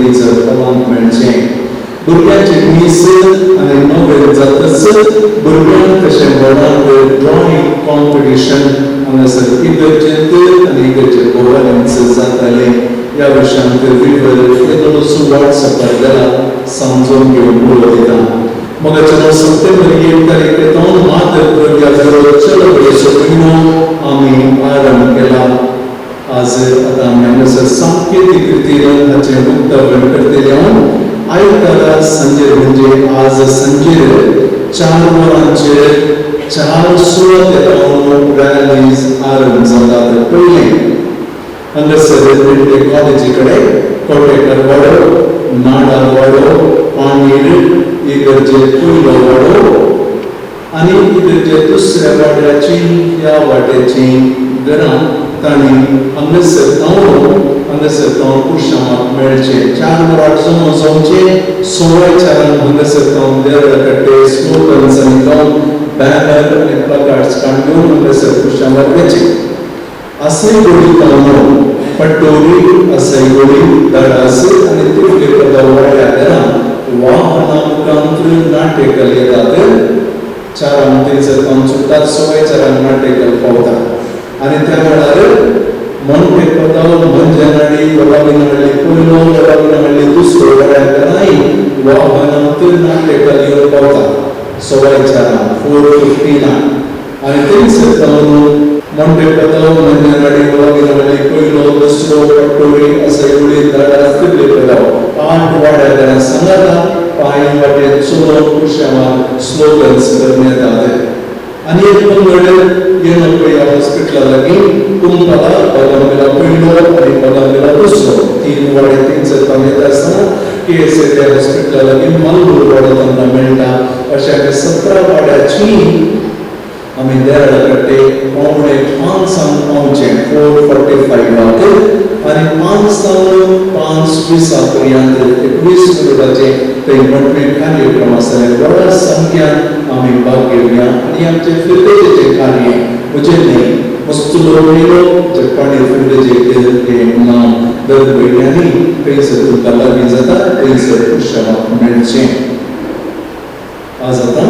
थंयसर हॉलांत मेळचें. भुरग्यांचे मीस आनी नोवेल जातच भुरग्यांक तशें व्हडांक ड्रॉइंग कॉम्पिटिशन हांगासर इगर्जेंत आनी इगर्जे भोंवऱ्यांत जातालें. ह्या विशयांत विवर येदोळूच वॉट्सॅपार गेला, समजून घेवन उलो दिता. मगाच्या सप्टेंबर 1 तारीख सावन मातर भुरग्या विरोध चळवळीचो म्हयनो आमी आरंभ केला. आज आतां आमी हांगासर सांकेतीक रितीन हाचें उक्तावण करतले. हांव आयतारा सांजेर, म्हणजे आज सांजेर 4 वरांचेर 4 सुवातेर रॅलीज आरंभ जातात. पयलें हांगासर पेडणे कॉलेजी कडेन, कोटेकर वाडो, नाडार वाडो, पाणीर, इगर्जे पयलो वाडो आनी इगर्जे दुसऱ्या वाड्याची ह्या वाड्याची घरां तांणी हांगासर तावन पुरशामाक मेळचे. 4 वरां जमो जावचे. 4:15 हांगासर तावन देवळा कट्टे स्लोगन्स आनी गावन बॅनर आनी प्लकार्ड्स काडून हांगासर पुरशामाक वचे. असैगोळी तावन पट्टोरी, असैगोळी, दडास आनी तिवले पदा वाड्या घरां वाहनां मुखांत नाटेकल येतात. 4 थंयसर तावन सुट्टात, 4:15 नाटेकल पावतात आनी त्या वेळार मोंटे पदाव, मंजनाडी, वडाविनहಳ್ಳಿ पयलो, वडाविनहಳ್ಳಿ दुसरो वाड्या घरांय वाहनांत नाटेकल येवन पावतात 4:15, 4:15. आनी थंयसर तावन मोंटे पदाव, मंजनाडी, वडाविनहಳ್ಳಿ पयलो, दुसरो, पट्टोरी, असैगोळी, दडास, तिवले पदाव 8 वाड्या घरां सांगाता पांय वाटेन चलोवन पुरशांवार स्लोगन्स करून येतात. आनी एक पंगड येवन पळय हॉस्पिटला लागीं कुंपला, बगंबेला पयलो आनी बगंबेला दुसरो 3 वाडे थंयसर तावन येता आसतना के एस ए हॉस्पिटला लागीं मलूर वाडो तांकां मेळटा. अशें आमी 17 वाड्याची आमी देरळा कट्टे 4:45 पावचें, 4:45 आनी 5 5:20 पर्यंत एक 20 मिनटाचे थंय मोठे कार्यक्रम आसतले. व्हडा संख्यान आमी भाग घेवया आनी आमचे फिर्गजेचें कार्य म्हजें न्हय, मस्त लोक येयलो जपानी फिर्गजेक हें नांव दर म्हयन्यांनी थंयसर तुमकां लागीं जाता थंयसर पुरशावाक मेळचें. आज आतां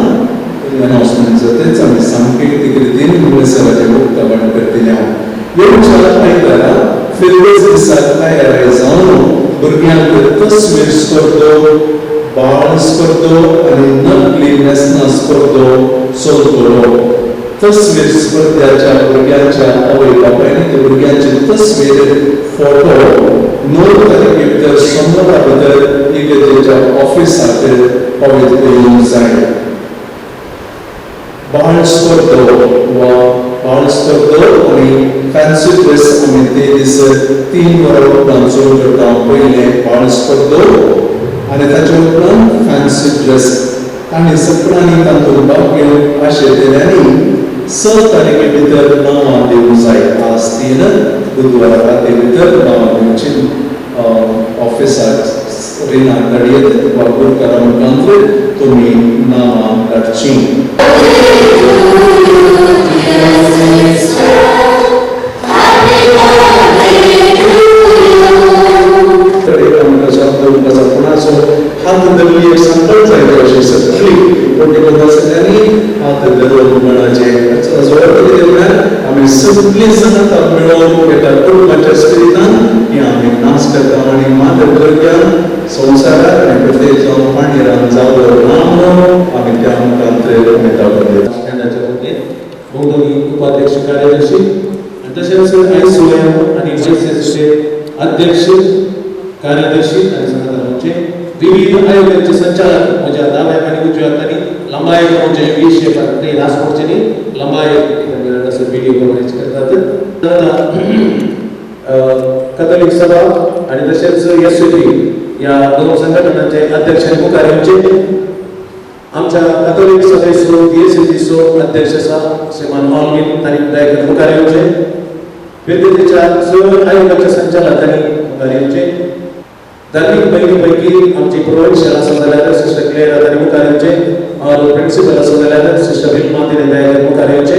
अनाउन्समेंट जातेच आमी सांकेतीक रितीन मंगळसराचें उक्तावण करतले. हांव येवच्या आयतारा फिर्गज दिसाक तयार जावन भुरग्यांक तस्वीर स्पर्धो, बाळ स्पर्धो आनी नकली न्हेसणां स्पर्धो चलतलो. तस्वीर स्पर्ध्याच्या भुरग्यांच्या आवय बापायनी ते भुरग्यांची तस्वीर, फोटो 9 तारखे भितर, सोमवारा भितर इगर्जेच्या ऑफिसाक पावयत करूंक जाय. बाळ स्पर्धो वा बाळ स्पर्धो आनी फॅन्सी ड्रेस आमी ते दीस 3 वरां उपरांत सुरू करता. पयलें बाळ स्पर्धो आनी ताचे उपरांत फॅन्सी ड्रेस. तांणी सगळ्यांनी तातूंत भाग घेवन आशिल्ल्यांनी 6 तारखे भितर नांवां दिवंक जाय. आज 3, बुधवारा राती भितर नांवां दिवची. ऑफिसाक रिना धाडयेत वा गुरकारा मुखांत तुमी नांवां धाडचीं. कोणाचो हात धरली एक संकल्प जायते अशी सगळी पोटी आसल्यांनी हात धरून म्हणचे म्हळ्यार आमी सगळीं जाणां मेळोवन एका कुटुंबाच्या स्पिरिटान ही आमी नाच करता आनी मातर भुरग्यान संवसारात आनी प्रत्येक जावन पाणयरान जावो ना म्हणून आमी त्या मुखांत आमी दाखोवन दिता. स्टँडाच्या वतीन भोवतणी उपाध्यक्ष, कार्यदर्शी आणि तशेंच आयसीओएम आणि वायसीएसचे अध्यक्ष, कार्यदर्शी आणि संघटनांचे विविध आयोगाचे संचालक म्हज्या दाव्या आणि उजव्या हातांनी लंबाय म्हणजे वी शेप ते रासपोर्टचे लंबाय व्हिडिओ कव्हरेज करतात. कॅथोलिक सभा आणि तशेंच एस पी या दोन संघटनांचे अध्यक्ष आणि मुखार येवचे. आमच्या कॅथोलिक सभेचो दियेसेजीचो अध्यक्ष आसा श्रीमान ऑलविन, तांणी दया मुखार येवचे. फिर्गजेच्या चड आयोगाच्या संचालकांनी मुखार येवचे. धार्मीक भयणी पैकी आमची प्रोविन्शियल आसा जाल्यार सिस्टर क्लेअर तांणी मुखार येवचे और प्रिन्सिपल आसा जाल्यार सिस्टर विल्मा तिणें दया मुखार येवचे.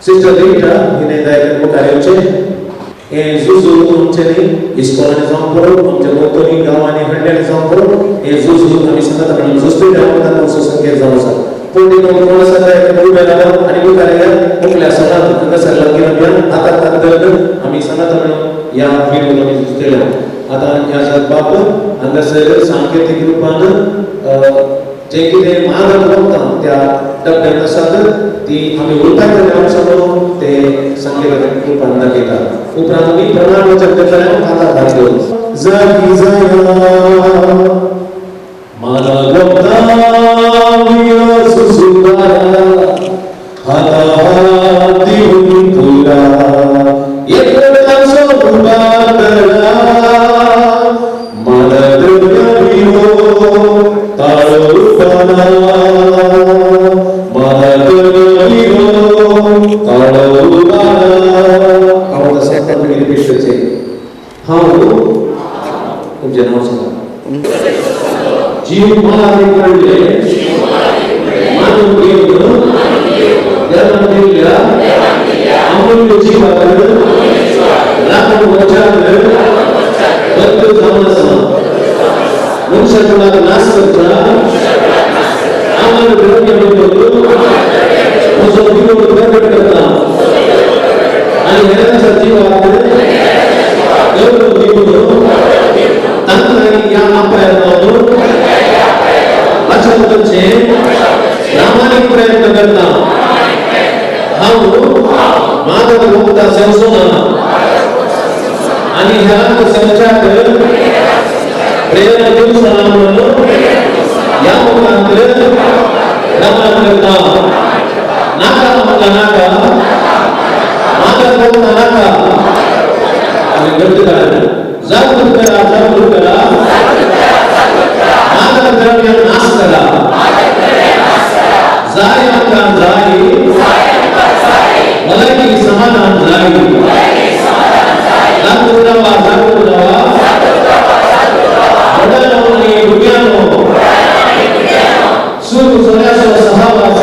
सिस्टर रिटा हिणें दया मुखार येवचे. हे जुजू आमचे आमचे न्ही, इस्कॉलांनी जावं पुरो, आमच्या भोंवतणी गांवांनी हड्ड्यांनी जावं पुरो, हे झूज आमी सांगात म्हणून झुजतले तांचो संकेत जावन आसा. पूण ते कोण आसा ते उबे रावा आनी मुखार येयात. मुखल्या सदांच हांगासर लागीं रावया, हातात हात धरून आमी सांगात म्हणून ह्या विरोध आमी झुजतले. आतां ह्या बाप हांगासर सांकेतीक रुपान जे कितें मादक वखदां त्या डब्यांत आसात ती आमी उरतात आमचो ते सांकेतीक रुपान दाखयतात. उपरांत आमी प्रमाण वचन करतले हातात हात घेवन जागी जाया तुमचें नांव सांगा. जीव मला पडले मानून घेवन देवान दिल्ल्या अमूल्य जीवाक राखून वचाक बद्द जावन आसा. मनशाकुळाक नाश करता आमर द्रव्य म्हजो विरोध प्रकट करता आनी हेरांच्या जिवाक गौरव दिवन तांकां ह्या अपायाक वाचन करचें प्रामाणीक प्रयत्न करता. हांव मादक वखदां सेवचो ना आनी हेरांक सेवच्याक प्रेरणा दिवचो ना म्हणून ह्या मुखांत प्रमाण करता. नाका आमकां नाका, मादक वखदां नाका. आमी करता. जागृत करा, जागृत करा, मादक द्रव्य नाश करा. जाय आमकां जाय, भलायकी समाधान जाय. जागृत रावा, जागृत रावा, वडिलांनो आनी भुरग्यांनो, सूर सोऱ्याचो सहवास,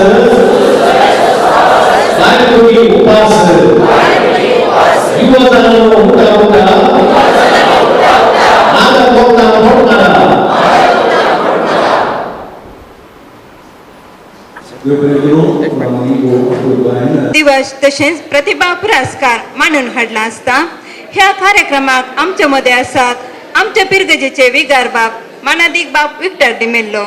बायल भुरगीं उपास, युवजानांनो उठा उठा, मादक वखदां फोट मारा. दिवस तशेंच प्रतिभा पुरस्कार मानून हाडला आसता. ह्या कार्यक्रमाक आमचे मदें आसात आमच्या पिरगजेचे विगार बाब मानादीक बाब विक्टर डिमेल्लो,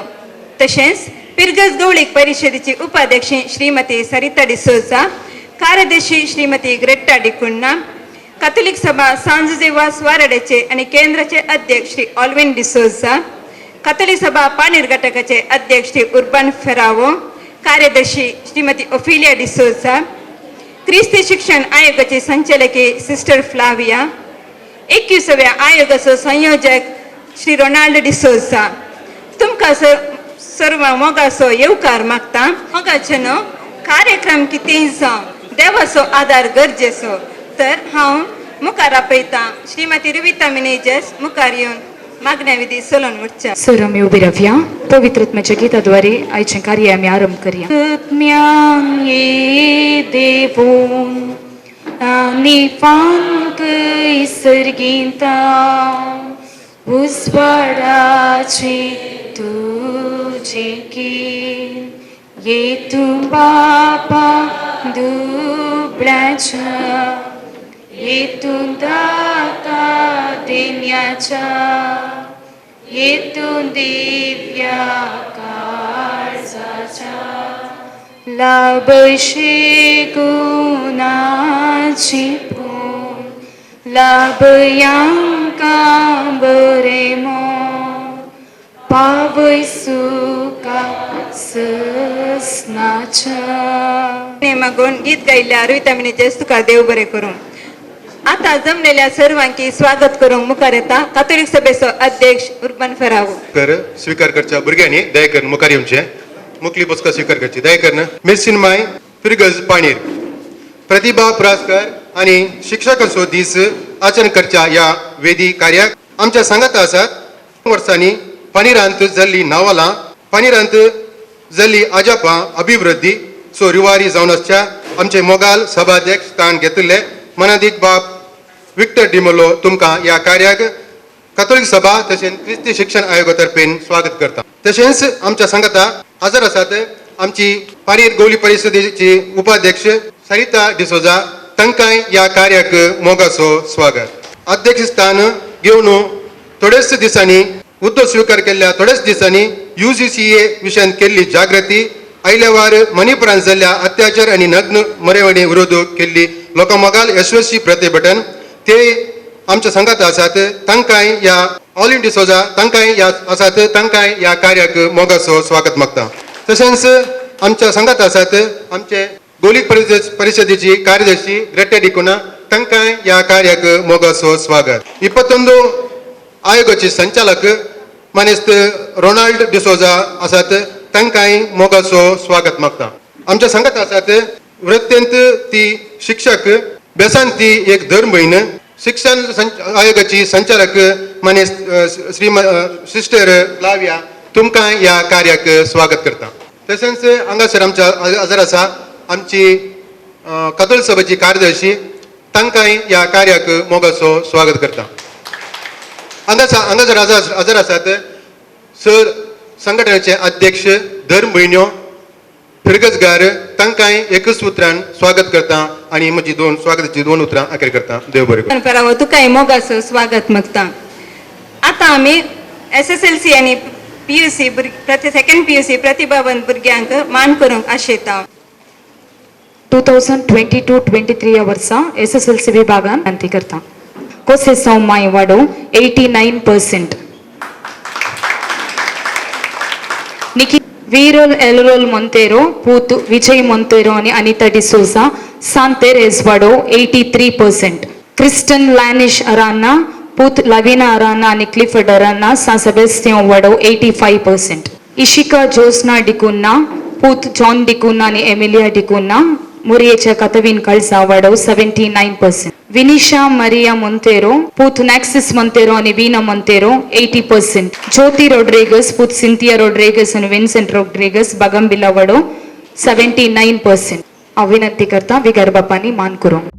तशेंच पिरगज गवळीक परिशदेची उपाध्यक्ष श्रीमती सरिता डिसोजा, कार्यदर्शी श्रीमती ग्रेट्टा डिकुन्ना, काथोलीक सभा सांजुजेवास वाराड्याचे आनी केंद्राचे अध्यक्ष श्री ऑल्विन डिसोजा, काथोलीक सभा पाणीर घटकाचे अध्यक्ष श्री उर्बन फेरावो, कार्यदर्शी श्रीमती ओफिलिया डिसोजा, क्रिस्ती शिक्षण आयोगाचे संचालके सिस्टर फ्लाविया, 21व्या आयोगाचो संयोजक श्री रोनाल्ड डिसोजा. तुमकां सर्व मोगाचो येवकार मागता. मोगाचे न्हू कार्यक्रम कितेंय जावं देवाचो आदार गरजेचो. तर हांव मुखार आपयतां श्रीमती रुविता मिनेजस मुखार येवन मागण्या विधी चलोवन उरच्या. सर आमी उबी रावया. पवित्र आत्म्याच्या गीताद्वारे आयचें कार्य आमी आरंभ करया. आत्म्यान ये देवून आनी फांक सर्गींता उजवाडाचे तुजे कीन ये तूं बापा दुबळ्याच्या ये तूं दाता देण्याच्या ये तूं दिव्या काळजाच्या लाभशे गुणाची पूण लाभयांका बरें मोग पावय सुखा ससनाच्या. मागून गीत गायिल्ल्या रुविता मिनेजस तुका देव बरें करूं. आता जमलेल्या सर्वांकी स्वागत करूंक मुखार येता काथोलीक सभेचो अध्यक्ष उर्बन फेरावो. कर स्वीकार करच्या भुरग्यांनी दया करून मुखार येवचें. मुखली बसका स्वीकार करची दया करून. मिर्सिन माय फिरगज पाणीर प्रतिभा पुरस्कार आनी शिक्षकांचो दीस आचरण करच्या ह्या वेदी कार्याक आमच्या सांगात आसात. वर्सांनी पाणीरांत जाल्ली नावालां, पाणीरांत जाल्ली आजापां अभिवृद्धी सो रिवारी जावन आसच्या आमचे मोगाल सभाध्यक्ष स्थान घेतिल्ले मनादीक बाब विक्टर डिमोलो तुमकां ह्या कार्याक कथोलीक सभा तशेंच क्रिस्ती शिक्षण आयोगा तर्फेन स्वागत करता. तशेंच आमच्या सांगाता हजर आसात आमची पारीर गोली परिशदेची उपाध्यक्ष सरिता डिसोजा, तांकांय ह्या कार्याक मोगाचो स्वागत. अध्यक्ष स्थान घेवन थोडेच दिसांनी हुद्दो स्विकार केल्ल्या थोड्याच दिसांनी UCCA विशयान केल्ली जागृती, आयल्यावार मणिपुरांत जाल्ल्या अत्याचार आनी नग्न मरेवणी विरोध केल्ली लोकां मोगाल यशस्वी प्रतिभटन ते आमच्या संगात आसात. तांकांय ह्या ऑल इंडिया सोजा तांकांय ह्या आसात, तांकांय ह्या कार्याक मोगाचो स्वागत मागता. तशेंच आमच्या संगात आसात आमचे गोलीक परिषदेची कार्यदर्शी ग्रेटे डिकुना, तांकांय ह्या कार्याक मोगाचो स्वागत. 21 आयोगाचे संचालक मानेस्त रोनाल्ड डिसोजा आसात, तांकांय मोगाचो स्वागत मागता. आमच्या संगात आसात वृत्तेंत ती शिक्षक बेसान ती एक धर्म भयण शिक्षण आयोगाची संचालक मानेस्त श्री सिस्टर लाव्या, तुमकां ह्या कार्याक स्वागत करता. तशेंच हांगासर आमच्या हजर आसा आमची कथोल सभेची कार्यदर्शी, तांकांय ह्या कार्याक मोगाचो स्वागत करता. हांगासर हजर आसात सर संघटनेचे अध्यक्ष धर्म भयण्यो फिरगजगार, तांकांय एकच उतरान स्वागत करता आनी म्हजी दोन स्वागताची दोन उतरां अखेर करता. देव बरें करूं. परावो तुकाय मोगाचो स्वागत मागता. आतां आमी SSLC आनी PUC second PUC प्रतिभावंत भुरग्यांक मान करूंक आशेता. 2022-23 ह्या वर्सा SSLC विभागान विनंती करता. कोसेसांव माय वाडो 89%, निकी वीरोल एलरोल मोंतेरो पूत विजय मोंतेरो आनी अनिता डिसोजा, सांतेरेज वाडो 83%, क्रिस्टन लॅनिश अराना पूत लवीना अराना आनी क्लिफर्ड अराना, सान सेबेस्तियांव वाडो 85%, इशिका जोस्ना डिकुन्ना पूत जॉन डिकुन्ना आनी एमिलिया डिकुन्ना, मुरयेच्या कतवीन कळसा वाडो 79%, विनिशा मरिया मोंतेरो पूत नॅक्सिस मोंतेरो आनी वीना मोंतेरो 80%, ज्योती रोड्रिगस पूत सिंथिया रोड्रिगस आनी विन्सेंट रोड्रिगस, बागंबिला वाडो 79%. हांव विनंती करता विगार बापांनी मान करूंक.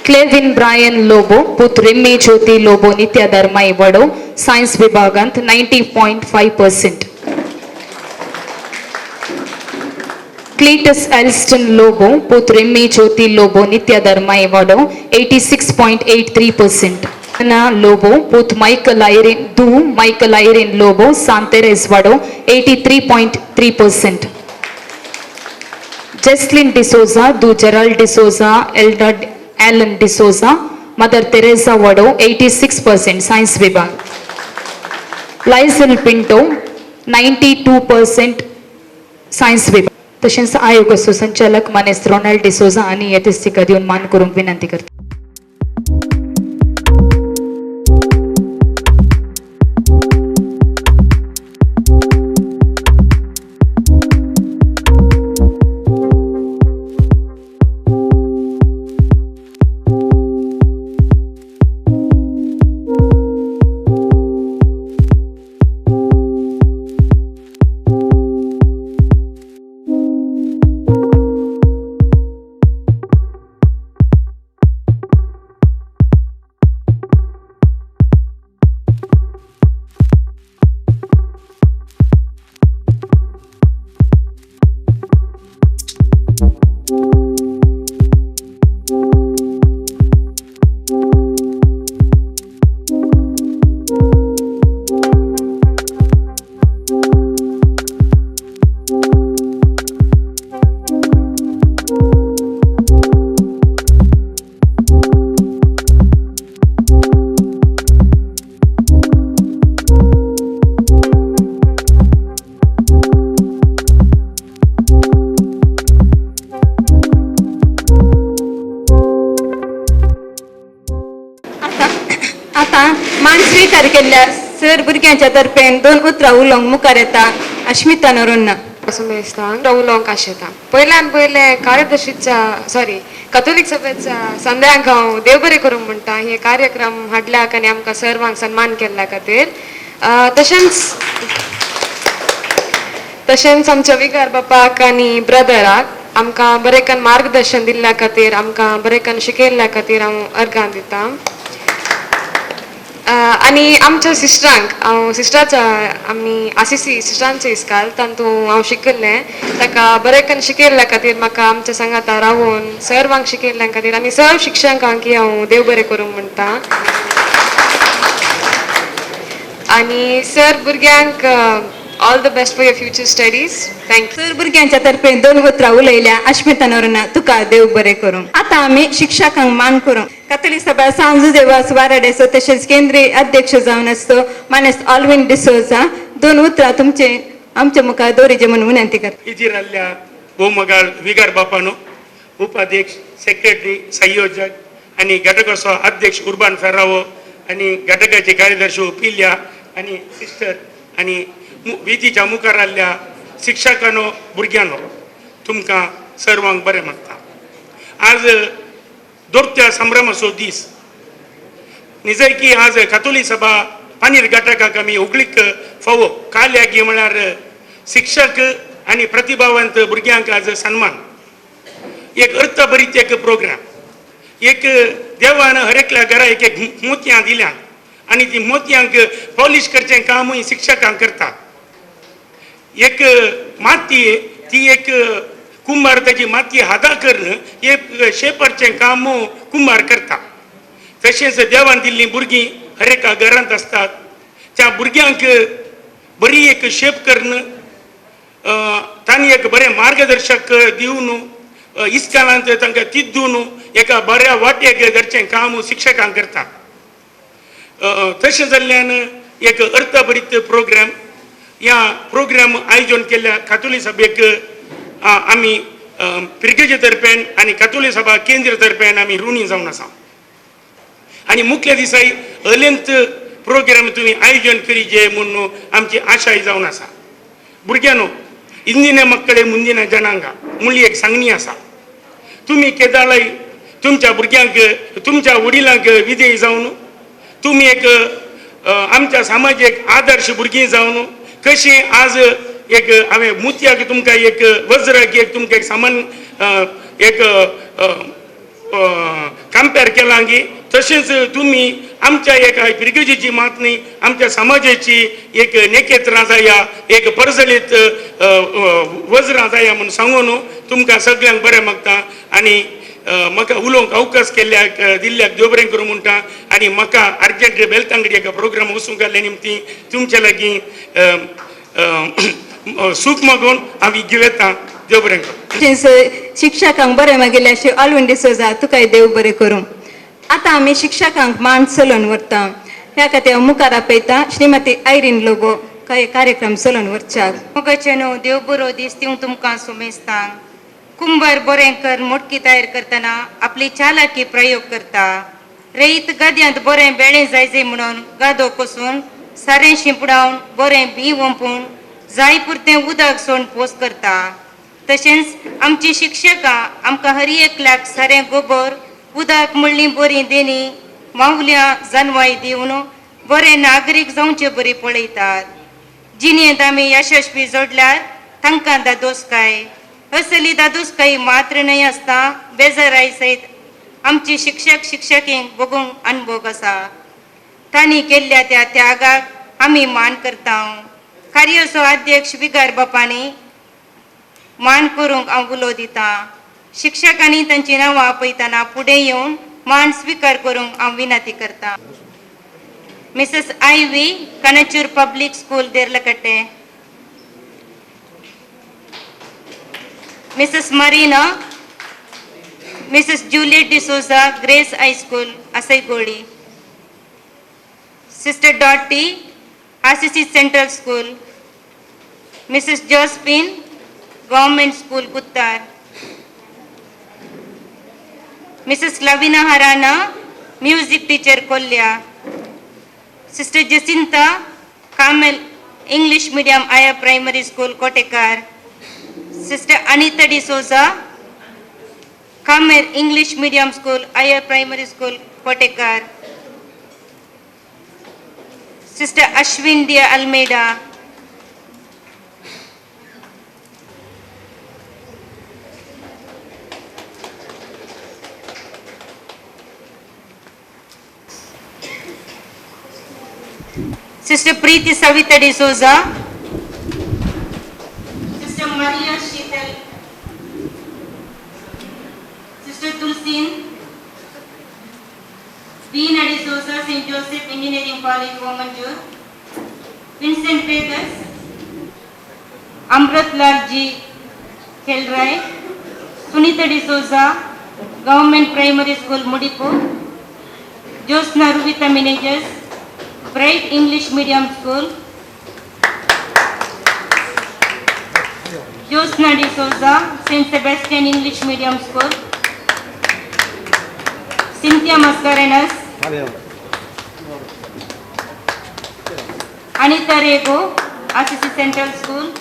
क्लेविन ब्रायन लोबो पूत रिम्मी ज्योती लोबो, नित्या धर्माई वडो, सायन्स विभागांत 90.5%, क्लीटस एल्स्टन लोबो पूत रिम्मी ज्योती लोबो, नित्या धर्माई वडो 86.83%, अना लोबो पूत मायकल आयरिन दू मायकल आयरिन लोबो, सांतेरेज वडो 83.3%, जेस्लिन डिसोजा दू Gerald D'Souza, Elda Allan D'Souza, mother Teresa वडो 86% सायन्स विभाग, लायझल पिंटो 92% सायन्स विभाग. तशेंच आयोगाचो संचालक मानेस्त रोनाल्ड डिसोजा आनी यतिस्तिका दिवन मान करूंक विनंती करता. आतां मान स्विकार केल्ल्या सर भुरग्यांच्या तर्फेन दोन उतरां उलोवंक मुखार येता अश्मिता नोरोन्ना. सुमेस्तांक उलोवंक आशेता. पयल्यान पयलें कार्यदर्शीच्या सॉरी कथोलीक सभेच्या संध्यांक हांव देव बरें करूंक म्हणटा हे कार्यक्रम हाडल्याक आनी आमकां सर्वांक सन्मान केल्ल्या खातीर. तशेंच तशेंच आमच्या विगार बापाक आनी ब्रदराक आमकां बरें मार्गदर्शन दिल्ल्या खातीर, आमकां बरें शिकयल्ल्या खातीर हांव अर्गां दितां. आनी आमच्या सिस्टरांक हांव सिस्टराच्या आमी आसीसी सिस्टरांचे इस्काल तातूंत हांव शिकिल्लें, ताका बरें शिकयल्ल्या खातीर म्हाका आमच्या सांगाता रावून सर्वांक शिकयल्ल्या खातीर आनी सर्व शिक्षकांक हांव देव बरें करूंक म्हणटा. आनी सर भुरग्यांक all the best for your future studies. Thank you. Sir भुरग्यांच्या तर्फे दोन उतरां उलयल्या अश्मिता नोरोन्ना, तुका देव बरें करूं. आतां आमी शिक्षकांक मान करूं. कथोलीक सभा सांत जुजेवास वाराड्याचो तशेंच केंद्रीय अध्यक्ष जावन आसतो मानेस्त ऑलविन डिसोजा दोन उतरां तुमचे आमच्या मुखार दवरिचे म्हणून विनंती करता. इजिराल्ल्या भोवमगाळ विगार बापानो, उपाध्यक्ष, सेक्रेटरी, संयोजक आनी घटकाचो अध्यक्ष उर्बान फेरावो आनी घटकाचे कार्यदर्शी ओपिल्या आनी सिस्टर आनी वेदीच्या मुखार आल्ल्या शिक्षकांनो, भुरग्यांनो, तुमकां सर्वांक बरें मागता. आज दोर्त्या संभ्रमाचो दीस निजयकी आज कथोली सभा पानीर घटकाक आमी हुगळीक फावो काल्यागी म्हळ्यार शिक्षक आनी प्रतिभावंत भुरग्यांक आज सन्मान, एक अर्थभरीत एक प्रोग्राम. एक देवान हर एकल्या घरा एक एक मोतयां दिल्यात आनी ती मोतयांक पॉलिश करचें कामूय शिक्षकांक करता. एक माती ती एक कुंभार ताची माती हादा करून एक शेपरचें काम कुंभार करता. तशेंच देवान दिल्लीं भुरगीं हर एका घरांत आसतात, त्या भुरग्यांक बरी एक शेप करून तांणी एक बरें मार्गदर्शक दिवन इस्कालांत तांकां तिद्दून एका बऱ्या वाटेक धरचें काम शिक्षकांक करता. तशें जाल्ल्यान एक अर्थभरीत प्रोग्राम, ह्या प्रोग्राम आयोजन केल्ल्या कातोली सभेक आमी पिरगेजे तर्फेन आनी कातोली सभा केंद्र तर्फेन आमी ऋणी जावन आसा. आनी मुखल्या दिसाय अलेंत प्रोग्राम तुमी आयोजन करीजे म्हूण आमची आशाय जावन आसा. भुरग्यांनो, इंदिन मक्कडे मुंदिन जनांगा म्हणली एक सांगणी आसा. तुमी केदाळय तुमच्या भुरग्यांक तुमच्या वडिलांक विधेय जावन तुमी एक आमच्या समाजेक आदर्श भुरगीं जावन कशें आज एक हांवें मुतयाक तुमकां एक वज्राक एक तुमकां एक सामान एक कंपेर केलां की तशेंच तुमी आमच्या एका पिरगजेची मात न्ही आमच्या समाजाची एक नेकेत्रां जाया, एक परजळीत वज्रां जाया म्हूण सांगून तुमकां सगळ्यांक बरें मागता. आनी म्हाका उलोवंक अवकाश केल्ल्याक दिल्ल्याक देव बरें करूं म्हणटा. आनी म्हाका अर्जंट बेलतांगडी एका प्रोग्राम वचूंक आसले निमती तुमचे लागीं सूख मागून हांव घेवता. देव बरें करूं. तशेंच शिक्षकांक बरें मागिल्लें अशें ऑलविन डिसोजा तुकाय देव बरें करूं. आतां आमी शिक्षकांक मान चलोवन व्हरता. ह्या खातीर हांव मुखार आपयता श्रीमती आयरीन लोबो काय कार्यक्रम चलोवन व्हरच्याक. मोगाचें न्हू देव बरो दीस दिवं तुमकां सुमेस्तांक. कुंबर बरें कर मोटकी तयार करतना आपली चालाकी प्रयोग करता. रयत गाद्यांत बरें बेळें जायजे म्हणून गादो कोसून सारें शिंपडावन बरें बी ओंपून जाय पुरतें उदक सोड पोस करता. तशेंच आमची शिक्षकां आमकां हर एकल्याक सारें गोबर उदक म्हणली बरी देणी मावल्या जानवाय दिवन बरे नागरीक जावचे बरी पळयतात. जिणेंत आमी यशस्वी जोडल्यार तांकां दादोसकाय असली दादोसकाय मात्र न्हय आसता बेजाराय सयत आमची शिक्षक शिक्षकींक बगूंक अनभोग आसा. तांणी केल्ल्या त्या त्यागाक आमी मान करता. कार्याचो अध्यक्ष विगार बापांनी मान करूंक हांव उलो दिता. शिक्षकांनी तांची नांवां आपयतना फुडें येवन मान स्विकार करूंक हांव विनंती करता. Mrs I V, Kanachur public school, Deralakatte. Mrs Marina, Mrs Juliet D'Souza, Grace high school, Asaigoli. Sister Dotty, RCC central school. Mrs Josephine, government school, Kuttar. Mrs Lavina Harana, music teacher, Kolya. Sister Jacinta, Carmel English Medium Higher Primary School, Kotekar. Sister Anita D'Souza, Carmel English Medium School, Higher Primary School, Kotekar. Sister Ashwin Dia Almeida. Sister Preeti Savita D'Souza. Sister Maria Sheetal. Sister Tulsin. Veena D'Souza, St. Joseph Engineering College, Omanjur. Vincent Vegas. Amrit Lal G. Kelrai. Sunita D'Souza, Government Primary School, Mudipu. Josna Rubita Managers, Bright English Medium School. Josna D'Souza, St. Sebastian English Medium School. Cynthia Mascarenas. Anita Rego, Assisi Central School.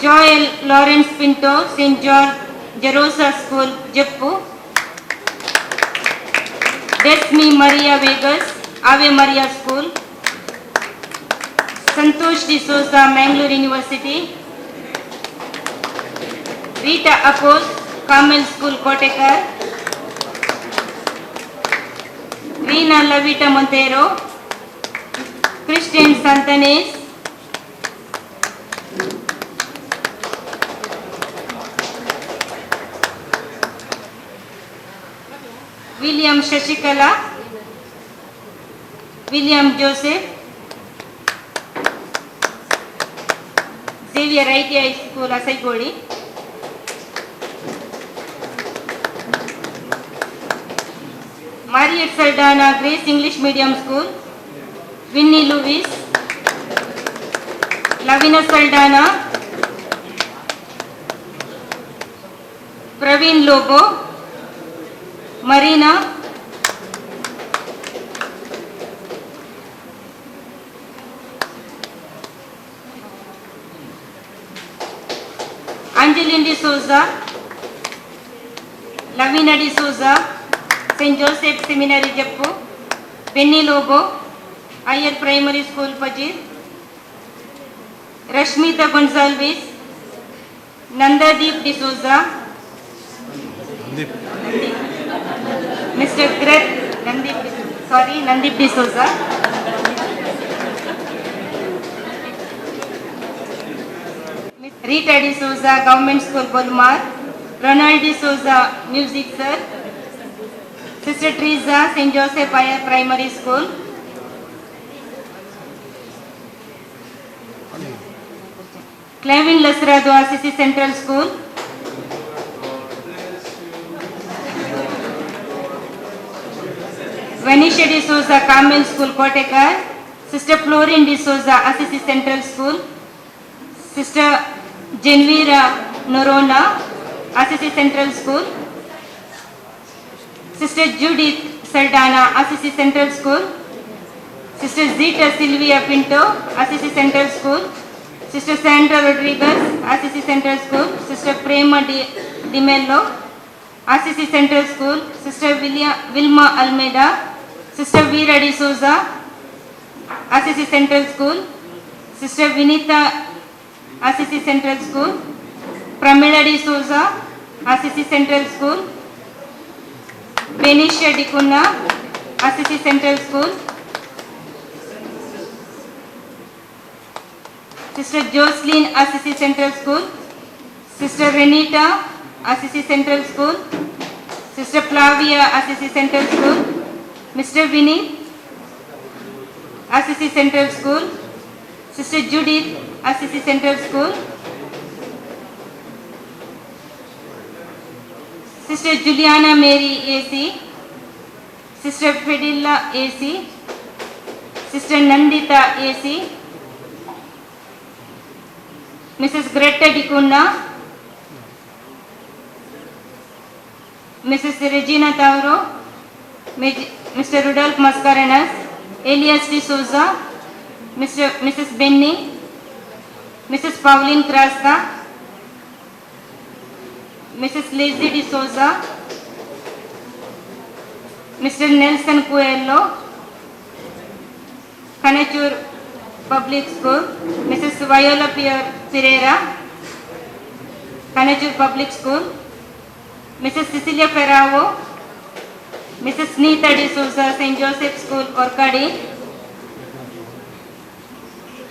Joel Lawrence Pinto, St. George Jerosa School, Jeppu. Desmi Maria Vegas, Ave Maria School. Santosh D'Souza, Mangalore University. Rita Akos, Carmel School, Kotekar. Reena Lavita Montero. Christian Santanes. William Shashikala. William Joseph. Xavier ITI School, Asaigoli. Mariette Saldana, Grace English Medium School. Winnie Lewis. Lavina Saldana. Praveen Lobo. Marina. Angeline D'Souza. Lavina D'Souza, St. Joseph Seminary, Jeppu. Benny Lobo, Iyer Primary School, Pajir. Rashmita Gonsalves. Nandadeep D'Souza. Mr. Gret Nandip, sorry, Nandip D'Souza. Rita D'Souza, Government School, Bolmar. Ronald D'Souza, Music Sir. Sister Teresa, St. Joseph Higher Primary School. Clevin Lasrado, Assisi Central School. Venisha D'Souza, Carmel School, Kotekar. Sister Florin D'Souza, Assisi Central School. Sister Genvira Norona, Assisi Central School. Sister Judith Saldana, Assisi Central School. Sister Zita Silvia Pinto, Assisi Central School. Sister Sandra Rodriguez, Assisi Central School. Sister Prema Di Mello, Assisi Central School. Sister Vilma Almeida. Sister Veera D'Souza, Assisi Central School. Sister Vinita, Assisi Central School. Pramila D'Souza, Assisi Central School. Benicia D'Cunha, Assisi Central School. Sister Jocelyn, Assisi Central School. Sister Renita, Assisi Central School. Sister Flavia, Assisi Central School. Mr. Vinny, Assisi Central School. Sister Judith, Assisi Central School. Sister Juliana Mary AC. Sister Fidela AC. Sister Nandita AC. Mrs. Greta D'Cunha. Mrs Regina Tauro, Mr Rudolph Mascarenhas, Elias D'Souza, Mr Mrs Benny, Mrs Pauline Crasta, Mrs Lizzy D'Souza, Mr Nelson Coelho, Kanachur public school, Mrs Viola Pereira, Kanachur public school, Mrs Cecilia Ferrao, Mrs Neeta D'Souza, Saint Joseph school, Orkadi,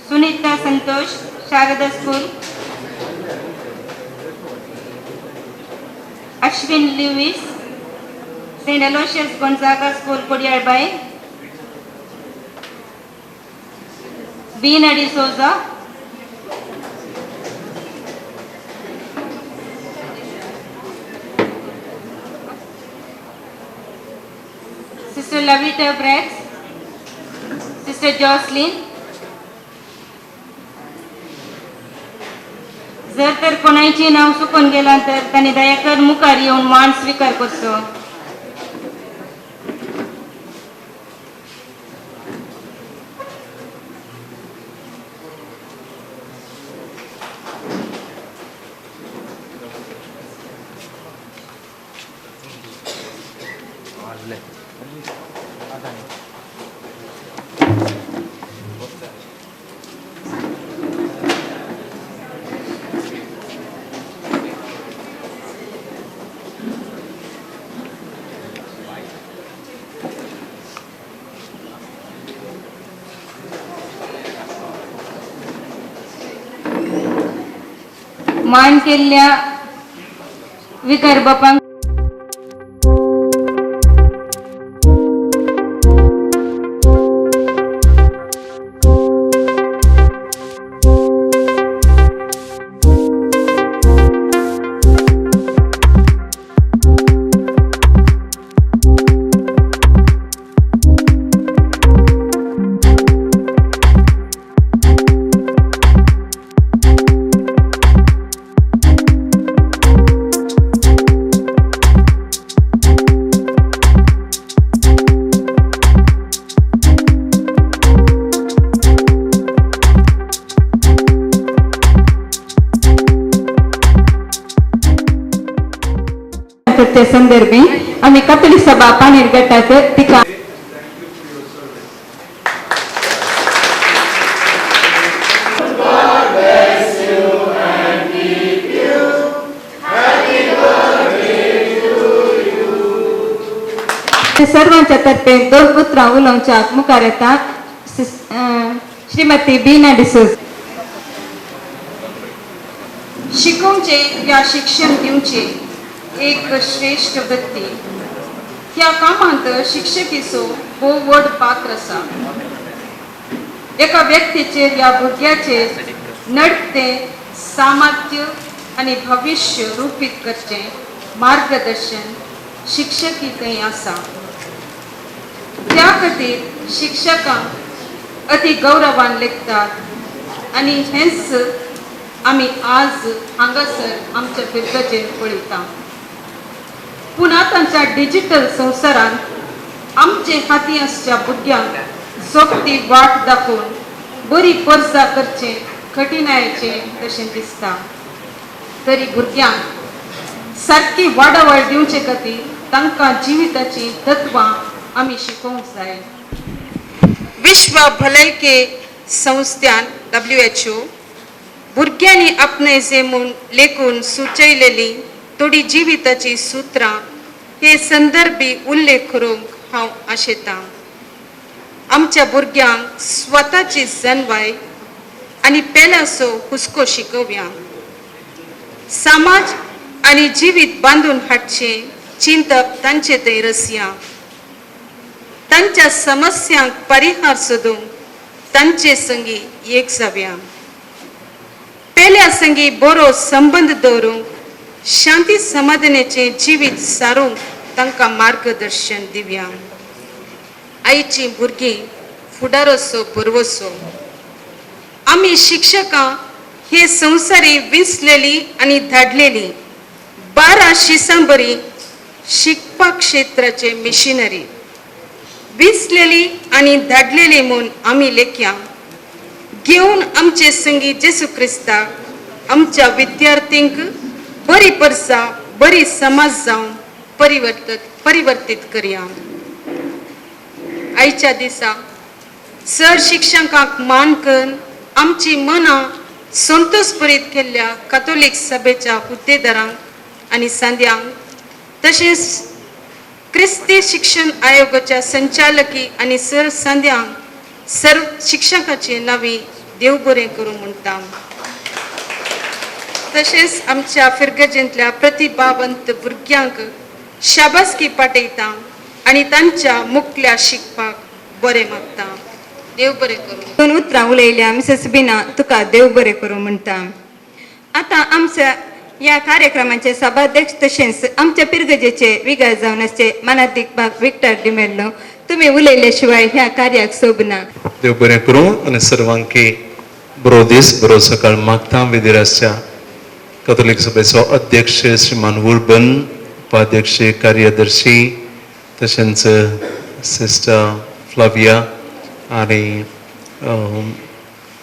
Sunita Santosh, Sharada school, Ashwin Lewis, Saint Aloysius Gonzaga school, Kodialbail, Beena D'Souza, Sister Lavita Brex, Sister Jocelyn. जर तर कोणायची नाव चुकून गेला तर तांणी दयाकर मुखार येवन मान स्वीकार करचो. मान केल्ल्या विकार बापांक ते संदर्भी आम्ही कथोलिक सभा पाणीर गटाक तिका सर्वांच्या तर्फे दोन उतरां उलोवच्याक मुखार येता श्रीमती बीना डिसोज. शिकोवचें या शिक्षण दिवचें एक श्रेष्ठ वृत्ती. ह्या कामांत शिक्षकीचो भोव व्हड पात्र आसा. एका व्यक्तीचेर ह्या भुरग्याचेर नडतें सामर्थ्य आनी भविश्य रुपीत करचें मार्गदर्शन शिक्षकी थंय आसा. त्या खातीर शिक्षकांक अति गौरवान लेखतात आनी हेंच आमी आज हांगासर आमच्या फिर्गजेर पळयता. पूण आतांच्या डिजिटल संवसारांत आमचे हाती आसच्या भुरग्यांक सोंपती वाट दाखोवन बरी परसा करचें कठिणायेचें तशें दिसता. तरी भुरग्यांक सारकी वाडावळ दिवचे खातीर तांकां जिविताचीं तत्वां आमी शिकोवंक जाय. विश्व भलायकी संस्थान WHO भुरग्यांनी आपणायचें म्हूण लेखून सुचयलेली थोडी जिविताचीं सुत्रां हे संदर्भी उल्लेख करूंक हांव आशेतां. आमच्या भुरग्यांक स्वताची जनवाय आनी पेल्याचो हुस्को शिकोवया. समाज आनी जिवीत बांदून हाडचें चिंतप तांचे थंय रसया. तांच्या समस्यांक परिहार सोदूंक तांचे संगी एक जावया. पेल्या संगी बरो संबंद दवरूंक शांती समाधानाचें जिवीत सारूंक तांकां मार्गदर्शन दिवया. आयचीं भुरगीं फुडाराचो भरवसो. आमी शिक्षकां हे संवसारी विंचलेली आनी धाडलेली 12 शिसां बरी शिकपा क्षेत्राचे मिशनरी विसलेली आनी धाडलेली म्हूण आमी लेखया घेवन आमचे संगी जेसू क्रिस्ताक आमच्या विद्यार्थींक बरी परसा बरी समाज जावन परिवर्तीत करया. आयच्या दिसा सर शिक्षकांक मान करून आमची मनां संतोषभरीत केल्ल्या कातोलीक सभेच्या हुद्देदारांक आनी सांद्यांक तशेंच क्रिस्ती शिक्षण आयोगाच्या संचालकी आनी सर सांद्यांक सर्व शिक्षकाचे नांवी देव बरें करूं म्हणटा. तशेंच आमच्या फिरगजेंतल्या प्रतिभावंत भुरग्यांक शाबासकी पाठयता आनी तांच्या मुखल्या शिकपाक बरें मागता. देव बरें करूं. दोन उतरां उलयल्या मिसेस बिना, तुका देव बरें करूं म्हणटा. आतां आमच्या ह्या कार्यक्रमाचे सभाध्यक्ष तशेंच आमच्या पिरगजेचे विगार जावन आसचे मानादीक बाब विक्टर डिमेल्लो, तुमी उलयले शिवाय ह्या कार्याक सोबना. देव बरें करूं आनी सर्वांकी बरो दीस बरो सकाळ मागता. विदिरासच्या कथोलीक सभेचो अध्यक्ष श्रीमान उर्बन, उपाध्यक्ष कार्यदर्शी तशेंच सिस्टर फ्लाविया आनी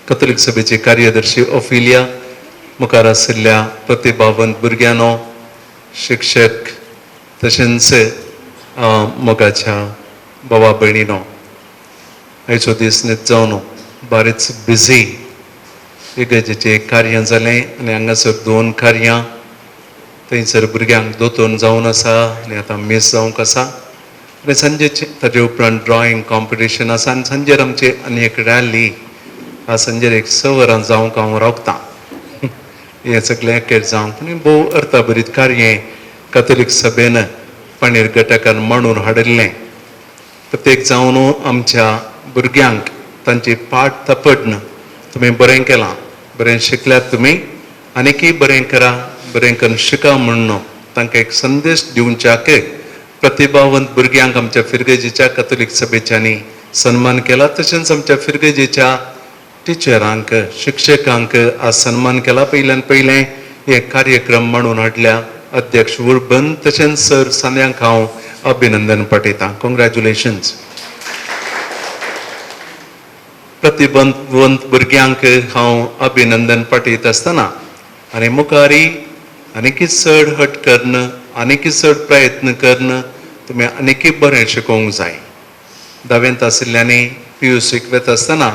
कथोलीक सभेचे कार्यदर्शी ओफिलिया, मुखार आशिल्ल्या प्रतिभावंत भुरग्यांनो, शिक्षक तशेंच मोगाच्या बाबा भयणीनो, आयचो दीस न्हीद जावन बारीच बिझी इगर्जेचें कार्य जालें आनी हांगासर दोन कार्यां थंयसर भुरग्यांक दोतोन जावन आसा आनी आतां मीस जावंक आसा आनी सांजेचें ताजे उपरांत ड्रॉइंग कॉम्पिटिशन आसा आनी सांजेर आमची आनी एक रॅली आज सांजेर एक 6 वरां जावंक हांव रावतां. हें सगळें एकेर जावंक आनी भोव अर्थाभरीत कार्य कथोलीक सभेन पाणीर घटकान मांडून हाडिल्लें. प्रत्येक जावन आमच्या भुरग्यांक तांची पाठ थपडन तुमी बरें केलां, बरें शिकल्यात तुमी, आनीकय बरें करा, बरें करून शिका म्हूण तांकां एक संदेश दिवच्याक प्रतिभावंत भुरग्यांक आमच्या फिरगजेच्या कथोलीक सभेच्यांनी सन्मान केला. तशेंच आमच्या फिरगजेच्या टिचरांक शिक्षकांक आज सन्मान केला. पयल्यान पयलें हे कार्यक्रम मांडून हाडल्या अध्यक्ष उर्बन तशेंच सर सांद्यांक हांव अभिनंदन पाठयतां. कॉंग्रॅच्युलेशन्स. प्रतिबंधवंत भुरग्यांक हांव अभिनंदन पाठयत आसतना आनी मुखारी आनीकय चड हट करून आनीकय चड प्रयत्न करून तुमी आनीकय बरें शिकोवंक जाय. धावेंत आशिल्ल्यांनी पीयूसीक वता आसतना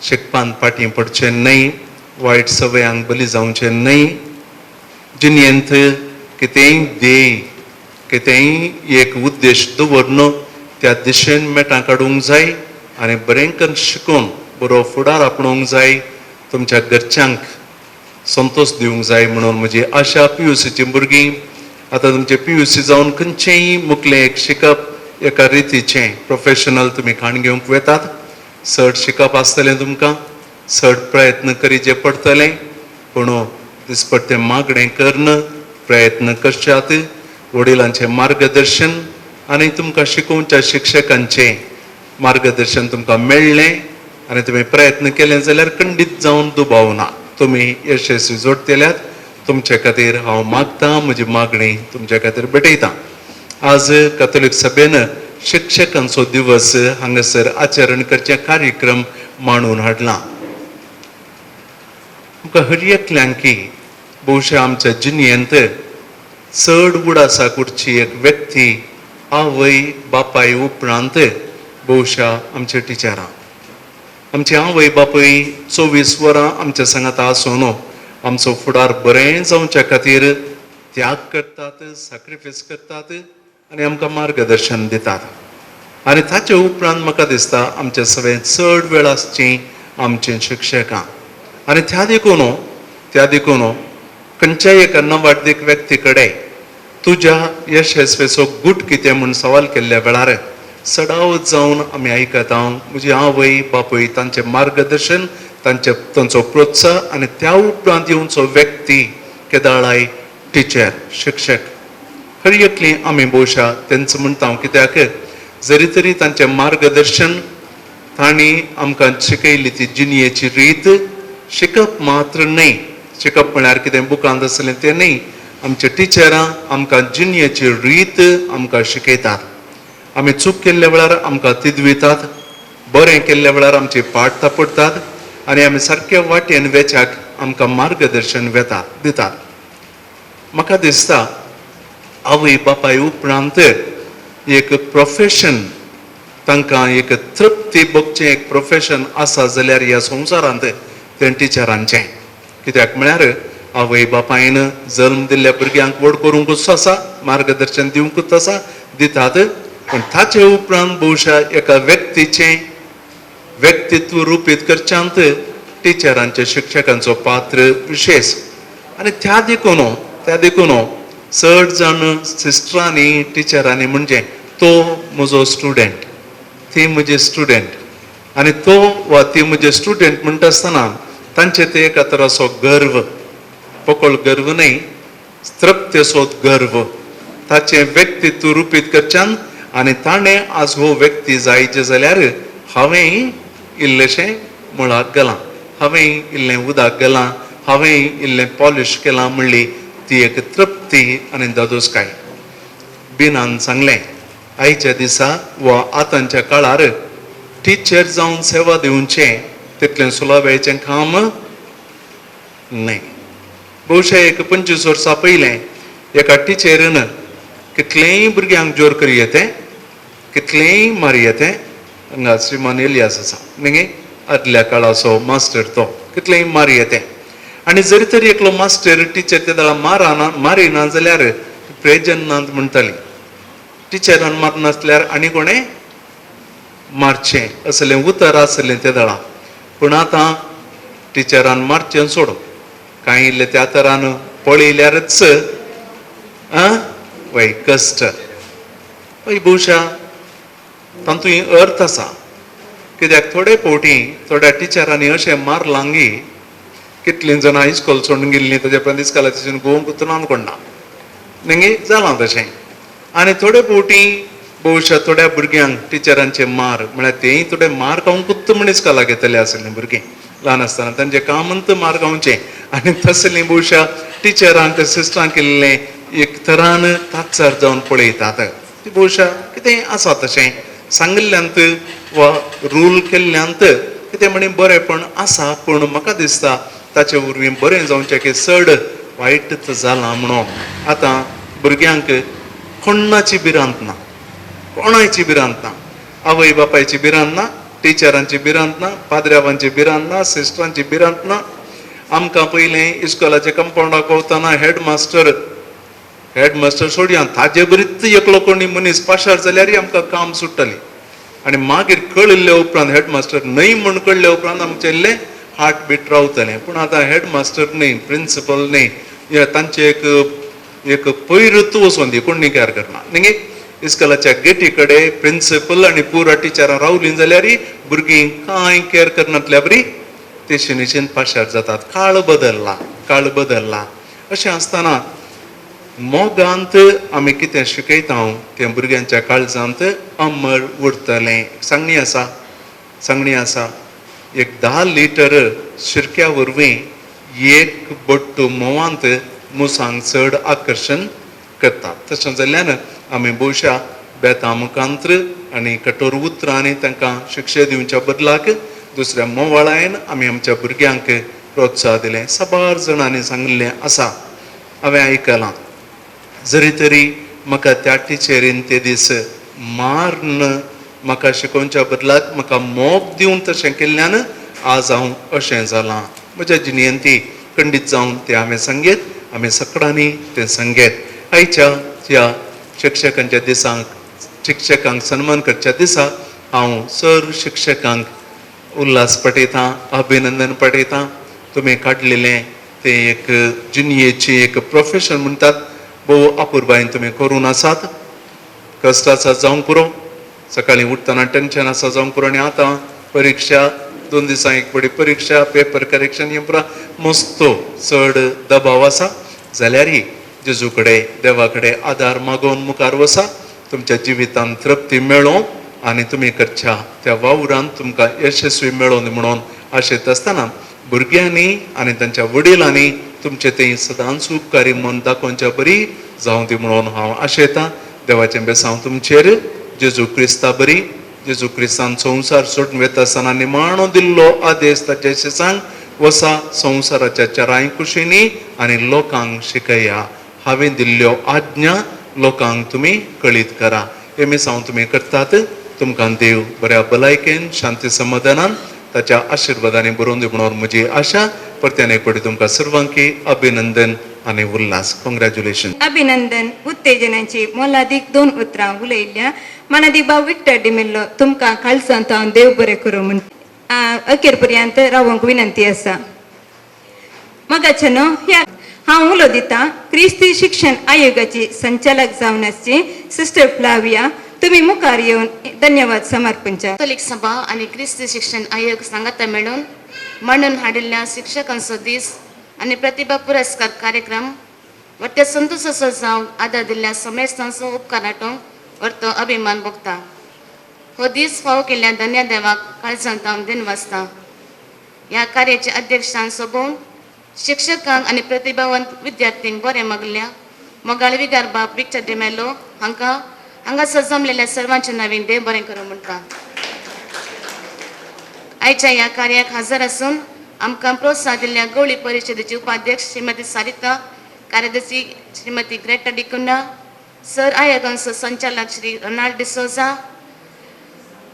शिकपान फाटीं पडचें न्हय, वायट सवयांक बली जावचें न्हय, जिणेंत कितेंय ध्येय कितेंय एक उद्देश दवरून त्या दिशेन मेटां काडूंक जाय आनी बरें करून शिकून बरो फुडार आपणोवंक जाय, तुमच्या घरच्यांक संतोश दिवंक जाय म्हणून म्हजी आशा. पीयूसीची भुरगीं आतां तुमचे पीयूसी जावन खंयचेंय मुखलें एक शिकप एका रितीचें प्रोफेशनल तुमी खाण घेवंक वेतात. चड शिकप आसतलें तुमकां, चड प्रयत्न करीचे पडटलें, पूण दिसपट्टें मागणें करून प्रयत्न करच्यात. वडिलांचें मार्गदर्शन आनी तुमकां शिकोवच्या शिक्षकांचें मार्गदर्शन तुमकां मेळ्ळें आनी तुमी प्रयत्न केले जाल्यार खंडीत जावन दुबाव ना तुमी यशस्वी जोडटल्यात. तुमचे खातीर हांव मागतां, म्हजी मागणी तुमचे खातीर भेटयतां. आज कथोलीक सभेन शिक्षकांचो दिवस हांगासर आचरण करचे कार्यक्रम मांडून हाडला. तुमकां हर एकल्यांकी बहुशा आमच्या जिणेंत चड उडासाक उरची एक व्यक्ती आवय बापाय उपरांत बहुशा आमच्या टिचरां. आमची आवय बापूय 24 वरां आमच्या सांगाता आसून आमचो फुडार बरें जावच्या खातीर त्याग करतात, सॅक्रिफायस करतात आनी आमकां मार्गदर्शन दितात. आनी ताचे उपरांत म्हाका दिसता आमच्या सगळें चड वेळ आसची आमचे शिक्षकां. आनी त्या देखून खंयच्याय एका नवाडदीक व्यक्ती कडेन तुज्या यशस्वेचो गूट कितें म्हूण सवाल केल्ल्या वेळार सडावत जावन आमी आयकता म्हजी आवय बापूय तांचें मार्गदर्शन, तांचो प्रोत्साह आनी त्या उपरांत येवचो व्यक्ती केदाळाय टिचर शिक्षक. हर एकली आमी भोवशा तेंच म्हणटा हांव, कित्याक जरी तरी तांचें मार्गदर्शन तांणी आमकां शिकयली ती जिणेची रीत शिकप मात्र न्हय, शिकप म्हळ्यार कितें बुकांत आसलें तें न्हय, आमचे टिचरां आमकां जिणेची रीत आमकां शिकयतात. आमी चूक केल्ल्या वेळार आमकां तिदवितात, बरें केल्ल्या वेळार आमची पाट थापडटात आनी आमी सारक्या वाटेन वेच्याक आमकां मार्गदर्शन वेतात दितात. म्हाका दिसता आवय बापाय उपरांत एक प्रोफेशन, तांकां एक तृप्ती भोगचें एक प्रोफेशन आसा जाल्यार ह्या संवसारांत तें टिचरांचें. कित्याक म्हळ्यार आवय बापायन जल्म दिल्ल्या भुरग्यांक व्हड करूंकूच आसा, मार्गदर्शन दिवंकूच आसा, दितात. पूण ताचे उपरांत बहुशा एका व्यक्तीचें व्यक्तित्व रुपीत करच्यांत टिचरांचे शिक्षकांचो पात्र विशेश. आनी त्या देखून चड जाण सिस्टरांनी टिचरांनी म्हणजे तो म्हजो स्टुडंट, ती म्हजी स्टुडंट आनी तो वा ती म्हजे स्टुडंट म्हणटा आसतना तांचे ते एका तराचो गर्व, पोकळ गर्व न्हय, तृप्तेचो गर्व, ताचें व्यक्तित्व रुपीत करच्यान आनी ताणें आज हो व्यक्ती जायचे जाल्यार हांवें इल्लेशें मुळाक गेलां, हांवें इल्लें उदक गेलां, हांवें इल्लें पॉलिश केलां म्हणली ती एक तृप्ती आनी दादोसकाय. बिनान सांगलें आयच्या दिसा वा आतांच्या काळार टिचर जावन सेवा दिवचें तितलें सुलभायेचें काम न्हय. बहुशा एक 25 वर्सां पयलें एका टिचरीन कितलेंय भुरग्यांक जोर करी येतें, कितलेंय मारी येतें, हांगा श्रीमान एलियास आसा न्ही, आदल्या काळाचो मास्टर, तो कितलेंय मारी येतें. आनी जरी तरी एकलो मास्टर टिचर ते वेळार मारना मारिना जाल्यार प्रेजन नात म्हणटाली. टिचरान मारनासल्यार आनी कोणें मारचें असलें उतर आसलें ते वेळार. पूण आतां टिचरान मारचें सोड, कांय इल्लें त्या तरान पळयल्यारच वय कश्ट. वय बहुशा तातूंत अर्थ आसा. कित्याक थोडे फावटी थोड्या टिचरांनी अशें मारलांगी कितलीं जाणां इस्कोल सोडून गेल्लीं, ताजे उपरांत इस्कोलाच्यान गोवंक ना कोणना न्ही जालां तशें. आनी थोडे फावटी बहुशा थोड्या भुरग्यांक टिचरांचे मार म्हळ्यार तेंय थोडे मार खावंकूच म्हण इस्कोलाक येतले आसलें भुरगीं ल्हान आसतना, तांचें कामंत मार खावचें. आनी तसलीं बहुशा टिचरांक सिस्टरांक केल्लें एक तरान तात्सार जावन पळयतात. ती बहुशा कितें आसा तशें सांगिल्ल्यांत वा रूल केल्ल्यांत कितें म्हणी बरेंपण आसा, पूण म्हाका दिसता ताचे वरवीं बरें जावचें की चड वायटच जालां म्हणून. आतां भुरग्यांक कोणाची भिरांत ना, कोणाची भिरांत ना, आवय बापायची भिरांत ना, टिचरांची भिरांत ना, पाद्र्यावांची भिरांत ना, सिस्टरांची भिरांत ना. आमकां पयलें इस्कोलाच्या कंपावंडाक पावतना हेडमास्टर सोडया, ताजे बरीच एकलो कोणी मनीस पाशार जाल्यारय आमकां काम सुट्टलें. आनी मागीर कळिल्ले उपरांत हेडमास्टर न्हय म्हूण कळ्ळे उपरांत आमचें इल्लें हार्ट बीट रावतलें. पूण आतां हेडमास्टर न्हय, प्रिंसिपल न्हय, तांचें एक एक पयरूच वचोन दी, कोण केअर करना न्ही. इस्कोलाच्या गेटी कडेन प्रिंसिपल आनी पुरा टिचरां रावलीं जाल्यार भुरगीं कांय केअर करनातल्या बरी ते निशेन पाशार जातात. काळ बदल्ला, काळ बदल्ला. अशें आसतना मोगांत आमी कितें शिकयता तें भुरग्यांच्या काळजांत अमर उरतलें. सांगणी आसा, सांगणी आसा, एक 10 लिटर शिरक्या वरवीं एक बट्टू म्होंवांत मुसांक चड आकर्शण करतात. तशें जाल्ल्यान आमी बहुशा बेतां मुखांत्र आनी कठोर उतरांनी तांकां शिक्षा दिवच्या बदलाक दुसऱ्या मोवाळायन आमी आमच्या भुरग्यांक प्रोत्साह दिलें. साबार जाणांनी सांगिल्लें आसा, हांवें आयकलां. जरी तरी म्हाका त्या टिचरीन ते दीस मारून म्हाका शिकोवच्या बदलाक म्हाका मोग दिवन तशें केल्ल्यान आज हांव अशें जालां. म्हज्या जिणेंत ती खंडीत जावन तें हांवें सांगेत, आमी सगळ्यांनी तें सांगेत. आयच्या ह्या शिक्षकांच्या दिसांक, शिक्षकांक सन्मान करच्या दिसा हांव सर शिक्षकांक उल्हास पठयतां, अभिनंदन पठयतां. तुमी काडलेलें तें एक जिणयेची एक प्रोफेशन म्हणटात, भोव अपुरबायेन तुमी करून आसात. कश्ट आसा जावंक पुरो, सकाळीं उठतना टेंशन आसा जावंक पुरो. आनी आतां परिक्षा, 2 दिसां एक पडी परिक्षा, पेपर करेक्शन हें पुरा मस्तो चड दबाव आसा. जाल्यारय जेजू कडेन देवा कडेन आदार मागोवन मुखार वसा, तुमच्या जिवितांत तृप्ती मेळों आनी तुमी करच्या त्या वावरांत तुमकां यशस्वी मेळोन म्हणून आशेत आसतना भुरग्यांनी आनी तांच्या वडिलांनी तुमचें तें सदांच उपकारी मन दाखोवच्या बरी जावं दी म्हणून हांव आशेतां. देवाचें बेसांव तुमचेर. जेजू क्रिस्ता बरी. जेजू क्रिस्तान संवसार सोडून वेता आसतना निमाणो दिल्लो आदेश ताच्या शिसांक वसा संवसाराच्या चारांय कुशींनी आनी लोकांक शिकया. हांवें दिल्ल्यो आज्ञा लोकांक तुमी कळीत करा. हें मिसांव तुमी करतात. तुमकां देव बऱ्या भलायकेन शांती समाधानान ताच्या आशिर्वादांनी बरोवन दी म्हणून म्हजी आशा. परत्यान एक फावटी तुमकां सर्वांकी अभिनंदन आनी उल्हास. कॉंग्रॅच्युलेशन. अभिनंदन उत्तेजनाची मोलादीक दोन उतरां उलयल्ल्या मानादीक बाब विक्टर डिमेल्लो तुमकां काळजांत हांव देव बरें करूं म्हूण अखेर पर्यंत रावंक विनंती आसा. मगाचे न्हू ह्या हांव उलो दितां क्रिस्ती शिक्षण आयोगाची संचालक जावन आसची सिस्टर फ्लाविया तुमी मुखार येवन धन्यवाद समर्पणच्या. कॅथोलिक सभा आनी क्रिस्ती शिक्षण आयोग सांगाता मेळून मांडून हाडिल्ल्या शिक्षकांचो दीस आनी प्रतिभा पुरस्कार कार्यक्रम वट्टे संतोषाचो जावंक आदार दिल्ल्या समेस्तांचो उपकार आटोवंक वर्तो अभिमान भोगता. हो दीस फावो केल्ल्या धन्य देवाक काळजांत हांव दिनवासता. ह्या कार्याचे अध्यक्षान सोबोवन शिक्षकांक आनी प्रतिभावंत विद्यार्थ्यांक बरें मागल्या मोगाळ विगार बाब विक्टर डिमेलो हांकां हांगासर जमलेल्या सर्वांच्या नवीन देव बरें करूं म्हणटा. आयच्या ह्या कार्याक हजर आसून आमकां प्रोत्साहन दिल्ल्या गवळी परिशदेचे उपाध्यक्ष श्रीमती सारिता, कार्यदर्शी श्रीमती ग्रेटा डिकुन्हा सर, आयोगांचो संचालक श्री रोनाल्ड डिसोजा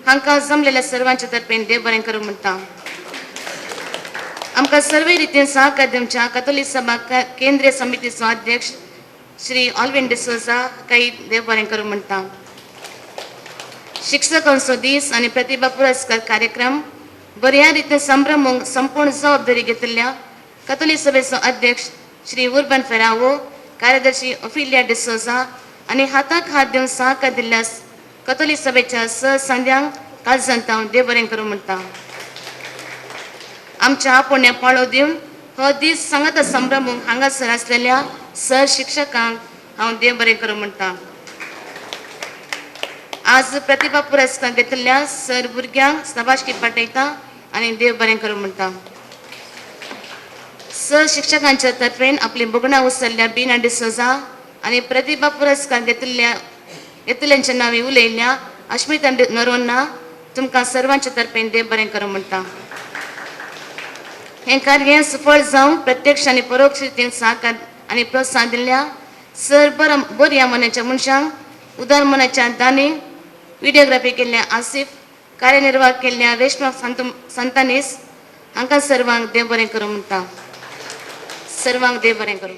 हांकां जमलेल्या सर्वांच्या तर्फेन देव बरें करूं म्हणटा. आमकां सर्व रितीन सहकार दिवच्या कथोलीक सभा केंद्रीय समितीचो अध्यक्ष श्री ऑल्विन डिसोजा काही देव बरें करूं म्हणटा. शिक्षकांचो दीस आनी प्रतिभा पुरस्कार कार्यक्रम बऱ्या रितीन संभ्रमूंक संपूर्ण जबाबदारी घेतिल्ल्या कथोलीक सभेचो अध्यक्ष श्री उर्बन फेरावो, कार्यदर्शी ओफिलिया डिसोजा आनी हाताक हात दिवन सहकार दिल्ल्या कथोलीक सभेच्या सहसंद्यांक काळजांत हांव देव बरें करूं म्हणटा. आमच्या आपोवण्या पाळो दिवन हो दीस सांगाता संभ्रमूंक हांगासर आसलेल्या सर शिक्षकांक हांव देव बरें करूं म्हणटा. आज प्रतिभा पुरस्कार घेतिल्ल्या सर भुरग्यांक शाबासकी पाठयता आनी देव बरें करूं म्हणटा. सर शिक्षकांच्या तर्फेन आपली भोगणां उसल्ल्या बिना डिसोजा आनी प्रतिभा पुरस्कार घेतिल्ल्यांच्या नांवी उलयल्ल्या अश्मिता नरोन्ना तुमकां सर्वांच्या तर्फेन देव बरें करूं म्हणटा. हें कार्य सफळ जावंक प्रत्यक्ष आनी परोक्ष रितीन सहकार आनी प्रोत्साहन दिल्ल्या सर बऱ्या मनाच्या मनशांक उदार मनाच्या दानी व्हिडियोग्राफी केल्ल्या आसिफ, कार्यनिर्वाह केल्ल्या रेश्मा सांतानीस हांकां सर्वांक देव बरें करूं म्हणटा. सर्वांक देव बरें करूं.